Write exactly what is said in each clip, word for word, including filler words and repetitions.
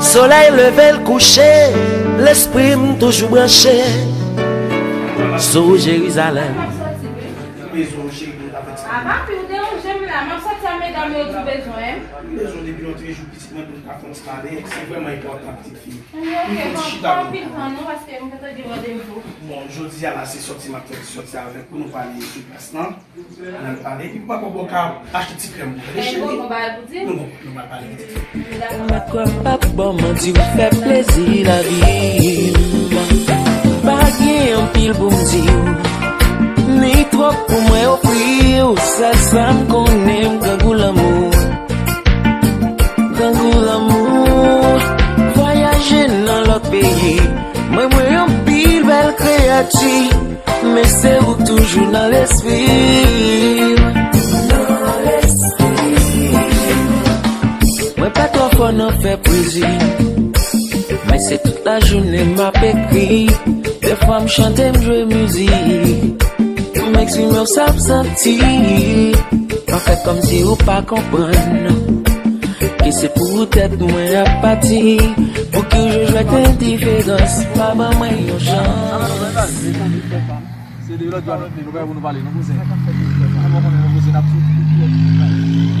Solèy leve l kouche, lespri m toujou branche sou Jerizalèm. Bezwen w cheri pou m ta fè ti. A, papi, ou deranje m la. M ap soti a medam yo di w bezwen m. M bezwen w depi lòtrejou, pitit mwen, pou m ta fè yon ti pale. Se vrèman enpòtan, pitit fi m. Wi, ok, bon, pa anpil tan non, paske m gentan gen randevou. Bon, jodi a la, se sòti m ap fè ti sòti avèk ou, nou pale sou plas lan. N al pale, epi papa bò ka achte ti krèm pou tande cheri. Nou gon bagay pou di. Nou gon, nou pral pale pitit. Mèt kwè pap bò manti, ou fè plezi lavi m. Pa gen anpil pou m di w, ni twòp pou mwen ofri w. Sèl sa m konnen, m grangou lanmou. Grangou lanmou. Vwayaje nan lòt peyi, mwen, mwen anpil bèl kreyati. Men se ou k toujou nan lespri m. Nan lespri m. Mwen pa twò fò nan fè pwezi, men se tout lajounen m ap ekri. Defwa m chante, m jwe mizik, m eksprime w sa m santi. Pa fè kòmsi ou pa konprann. Ke se poutèt mwen ap pati, pou ki w jwe jwèt endiferans, pa ban mwen yon chans. Se de lòt jwa nou, nou pa pou nou pale, nou kouzen. Mwen mwen konnen nou kouzen, n ap soufri.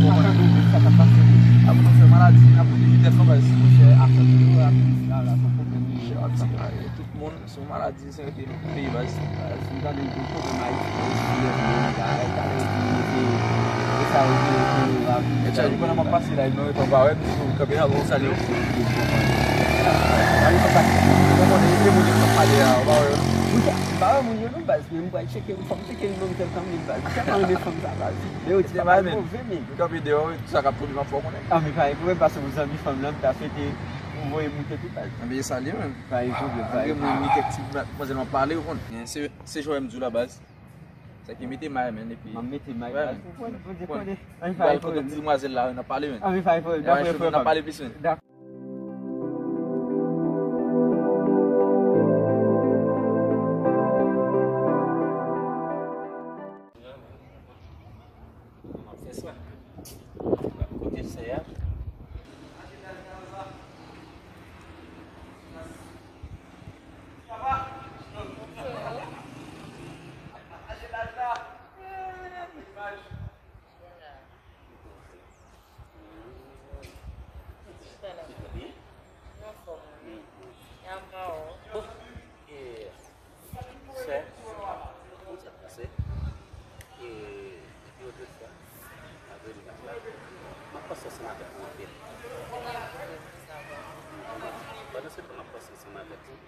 Mwen konnen nou fè sa k ap pase. Ap nou fè maladi, n ap mouri vitès non, baz. Monchè, afè nou yo, la, la, la, se yon pwoblèm, monchè, ap tire tout moun. Se yon maladi, se rete peyi baz. Si m tande yon pwoblèm Ayiti, Ayiti, bagay, talè, epi, epi, epi sa, epi, epi, epi, epi, pandan m ap pase la, mwen ret anba, wè, m kanpe nan, bon, salye. Mwen pa wè moun yo non, baz, men m pral tcheke, fò m tcheke nimewo m tèl kanmenm, baz. M tèlman renmen fanm sa, baz. Men yo di papa l move, men. M kanpe deyò, tout sa k ap tonbe, m ap fè w konnen. Ah, men pa gen pwoblèm, pase pou zanmi fanm nan, m ta swete ou voye moute tou, baz. Ann, men salye, men. Pa gen pwoblèm, pa gen pwoblèm. Mwen gen kèk ti matmwazèl m ap pale, ou konn. Men se, se jan m di w la, baz. Sa ki mete may, men, epi. M ap mete may, baz. Ou konn, Bondye konnen. Ann, pa gen pwoblèm. Ti matmwazèl la, n ap pale, men. Ann, men pa gen pwoblèm. Dakò, frè pam. N ap pale plis, men. Dakò. M ap fè sa. M ap koute sè a. Anfòm, wi. Yaman, wi. Bon, e, sè, kòman sa t pase? E, epi otrefwa, malgre m pa t la, m ap panse ansanm avèk ou anpil. Pandan se tan m ap panse ansanm avèk ou,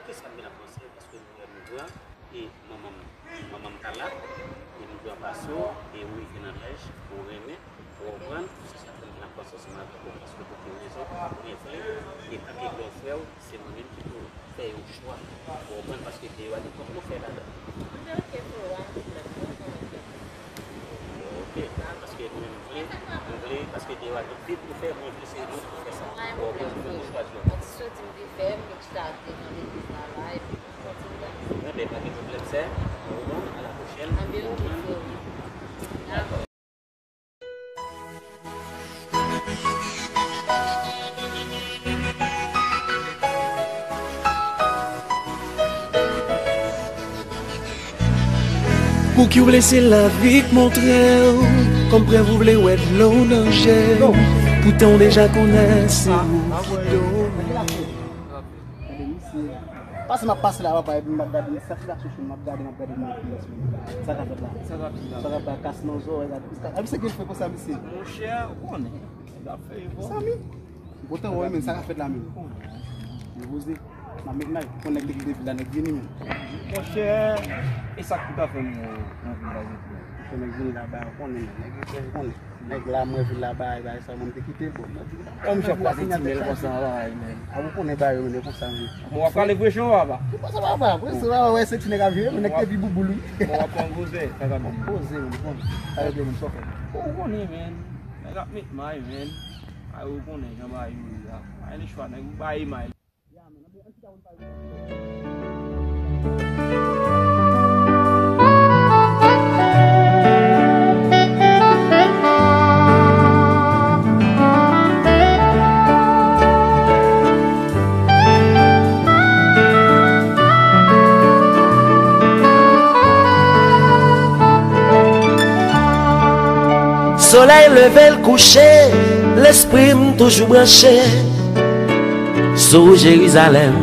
kisa m vin ap panse? Paske nou wè nou gran, e manman m, manman m pa la, e m gran pase w, e ou rive nan laj, ou renmen, ou konprann, se sa k fè m vin ap panse ansanm avèk ou, paske pou ki rezon, ou byen klè, e tanke gran frè w, se mwen menm ki pou fè yon chwa, ou konprann, paske deyò a gen twòp move ladan. Mwen te oke pou ou, a pwoblèm, mwen konn oke. Ok, paske nou menm vle, nou vle, paske deyò a gen anpil pou fè, mwen vle se nou pou fè sa. Ou konprann, pou nou chwazi yon. Mwen ti soti m te fè, m te chita devan legliz la la, epi m kontinye. Enben, pa gen pwoblèm, sè. Ou konprann, a la pwochèn. Anben, ok, frè. Dakò. Pou ki w vle se lavi k montre w, kòm prèv ou vle wè dlo nan je w, poutan w deja konnen se ou ki domine. Gade misye. Pase m ap pase la, papa, epi m ap gade, sa ti la sou chou, m ap gade, m ap gade, m ap gade. Sa k ap fèt la? Sa k ap fèt la? Sa k ap fèt la? Kas nan zòrèy, gade. A, misye gen cheve konsa, misye. Monchè, ou konnen. Nèg ap fè efò. Sami. M kontan wè w, men sa k ap fèt la, men. Ou konnen. Yo poze. M ap met may. Ou konnen nèg te kite vil la, nèg vini, men. Monchè, e sa k pou ta fè m, ou, ou, ou, ou, ou, nèg vini laba, ou konnen, men. Nèg yo fè, ou konnen. Nèg la, mwen vin la, bay, bay, sa, mwen, m te kite l, bon, mwen di, kòm chèf la, se ti mèl konsa, bay, men. A, ou konnen, bay, yo, men, konsa, men. Bon, w ap pale presyon, papa. Ou pa sa, papa, presyon, papa, wè, se ti nèg ap vire, men, nèg te pi bouboul, wi. Bon, w ap pran poze, sa, sa, bon. Poze, men, bon. Sa, yo, men, sa, fè. Ou konnen, men. Nèg ap met may, men. Ay, ou konnen, jan bagay yo ye la. Ay, le chwa, nèg, ou bay may. Solèy leve l kouche, lespri m toujou branche sou Jerizalèm.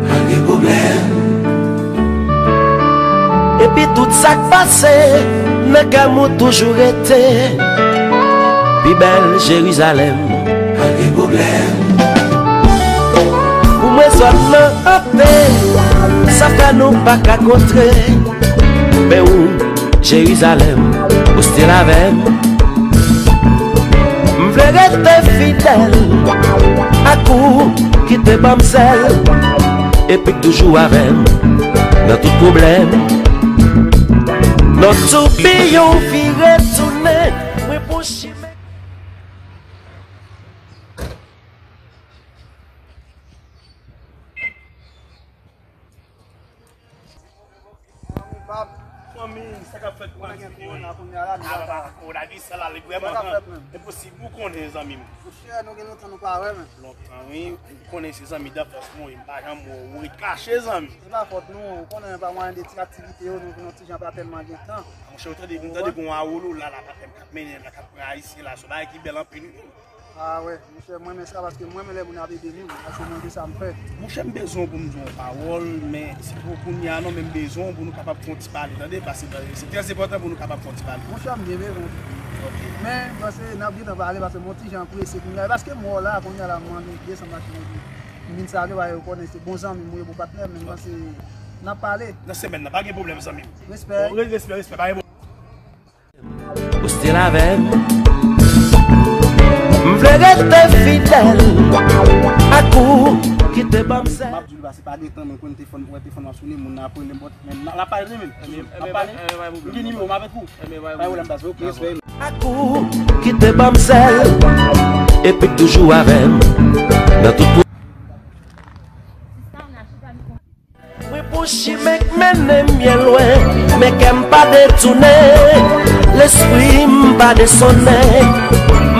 Pa gen pwoblèm. Epi tout sa k pase, nan kè m ou toujou rete pi bèl Jerizalèm. Pa gen pwoblèm. Pou mwen zòn nan ante, sa fè nou pa ka kontre. Men ou, Jerizalèm, ou still avè m. M vle rete fidèl ak ou ki te ban m sèl, epi k toujou avè m nan tout pwoblèm. Non, toupiyon vire tounen, mwen pran chimen. Fanmi, sa k ap fèt pou Atis Videyo? Aba, o, David, sa la, li vrèman enposib. Ou konnen, zanmi m. Monchè, nou gen lontan nou pa wè, men. Lontan, wi. Ou konnen se zanmi danfans mwen ye, m pa janm wè w, ou ret kache, zanmi. Se pa fòt nou, ou konnen pa mwayen de ti aktivite yo, nou vin yon ti jan pa tèlman gen tan. Monchè, ou tande, m tande gon awolo la, la, k ap mennen, la, k ap pran Ayisyen la, se yon bagay ki bèl anpil, wi. Ah wè, monchè, mwen renmen sa paske mwen renmen lè moun ap ede moun, paske mwen se sa m fè. Monchè, m bezwen w pou m di w yon pawòl, men se pou kounye a non, men m bezwen w pou nou kapab fè yon ti pale, tande, paske se trè enpòtan pou nou kapab fè yon ti pale. Monchè, m byen bezwen w. Ok. Men, m panse n ap gentan pale paske m yon ti jan prese kounye a, paske m wè w la, kounye a la, m annik desann machin nan epi m vin salye w, paske ou konnen se bon zanmi m ou ye, bon patnè m, men m panse n ap pale. Nan semèn nan, pa gen pwoblèm, zanmi m. Respè. Bon, re-, respè, respè, pa gen pwoblèm. Ou still avè m. M vle rete fidèl ak ou ki te ban m sèl. M ap di w, se pa de tan, men konn te fòn, wè te fòn w ap sone, moun nan ap rele m, bòt, men l ap pale, men l ap pale. M gen nimewo m avèk ou. Pa gen pwoblèm, baz, ok, respè. Ak ou ki te ban m sèl, epi k toujou avè m nan tout. Mwen pran chimen k mennen m byen lwen, men kè m pa detounen, lespri m pa desonnen.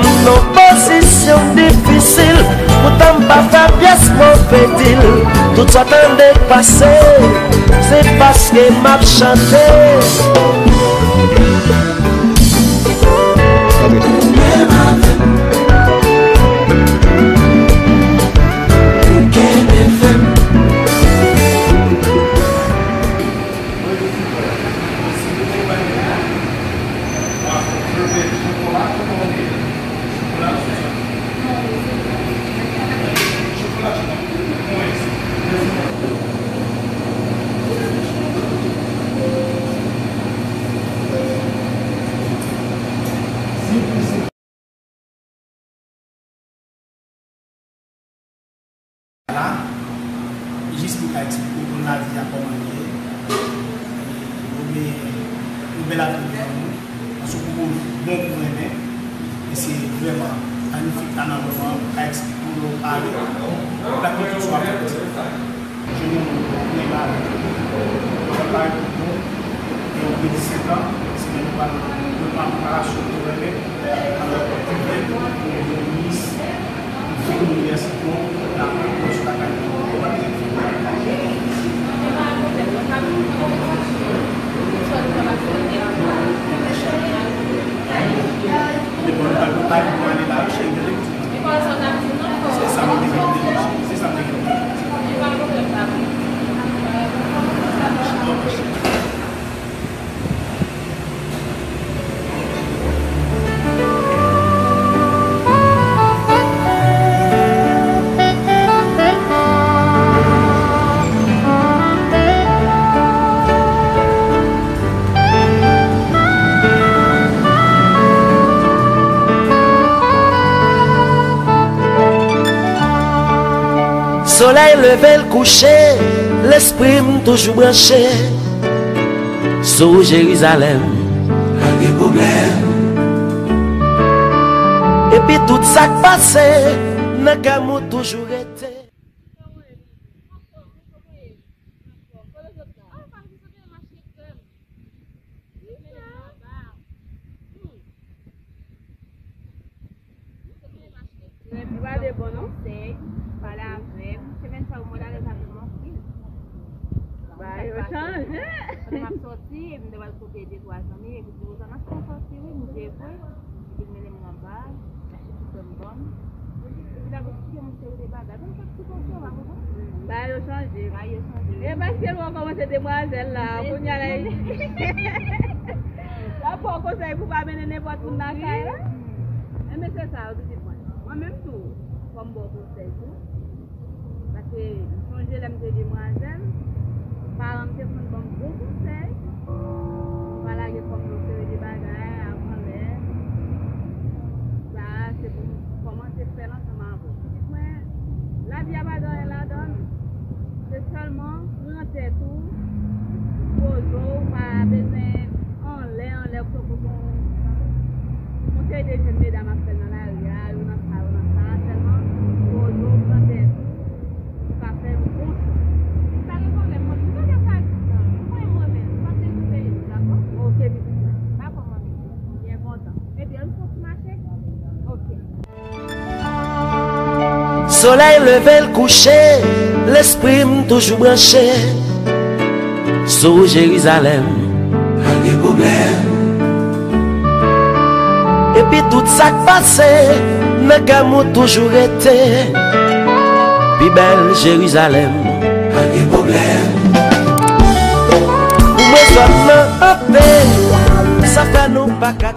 M nan pozisyon difisil, poutan m pa fè pyès move dil. Tout sa w tande k pase, se paske m ap chante. Ou kenbe fèm. La, jis pou ka eksplike w konn lavi a kòman l ye. Ou gen yon bèl avenir devan nou. Paske ou bon kou renmen. E se vrèman manifik, talman vrèman ou ka eksplike w lè w pale. Ou ka konn tout sa w ap fè. Jodi a, nou gen yon bagay pou nou. Nou gen disèt an, se gen yon preparasyon pou renmen. Alò, nou gen minis, nou gen minis, nou gen minis, nou gen minis. Solèy leve l kouche, lespri m toujou branche sou Jerizalèm. Pa gen pwoblèm. Epi tout sa k pase, nan kè m ou toujou rete. Li pa de bon non. Konsèy, pale avè m. Semèn sa yo, mwen alèz avè m anpil. Bagay yo chanje. Kote m ap sòti, epi m te pral kote de twa zanmi, epi di yo sa m ap fè sòti, wi, m vle vre. Bagay yo chanje. E paske nou kòmanse demwazèl la, kounye a la, y ap ba w konsèy pou pa mennen nenpòt moun lakay la. Enben, se sa yo, pitit mwen. Mwen menm tou, fò m ba w konsèy tou. Paske m sonje lè m te demwazèl, paran m te konn ban m bon konsèy. M pa lage kò m nan seri de bagay avan lè. Sa a, se pou m kòmanse fè l ansanm avè w. Pitit mwen, lavi a pa gen anyen ladan l. Se sèlman pran tèt ou, poze w, pa bezwen anlè, anlè, kote w yon seri de jèn medam ap fè l nan lari a, yo nan sa, yo nan sa, sèlman poze w, pran tèt ou, pou w ka fè yon bon chwa. Sa gen pwoblèm, manmi. Gade sa di nan. Ou konnen m renmen l. Pase l sou Facebook, dakò? Ok, pitit mwen. Dakò, manmi. M byen kontan. Ebyen, ann fè yon ti mache? Ok. Solèy leve l kouche, lespri m toujou branche sou Jerizalèm. Pa gen pwoblèm. Epi tout sa k pase, nan kè m ou toujou rete pi bèl Jerizalèm. Pa gen pwoblèm. Pou mwen zòn nan anpe, sa fè nou pa ka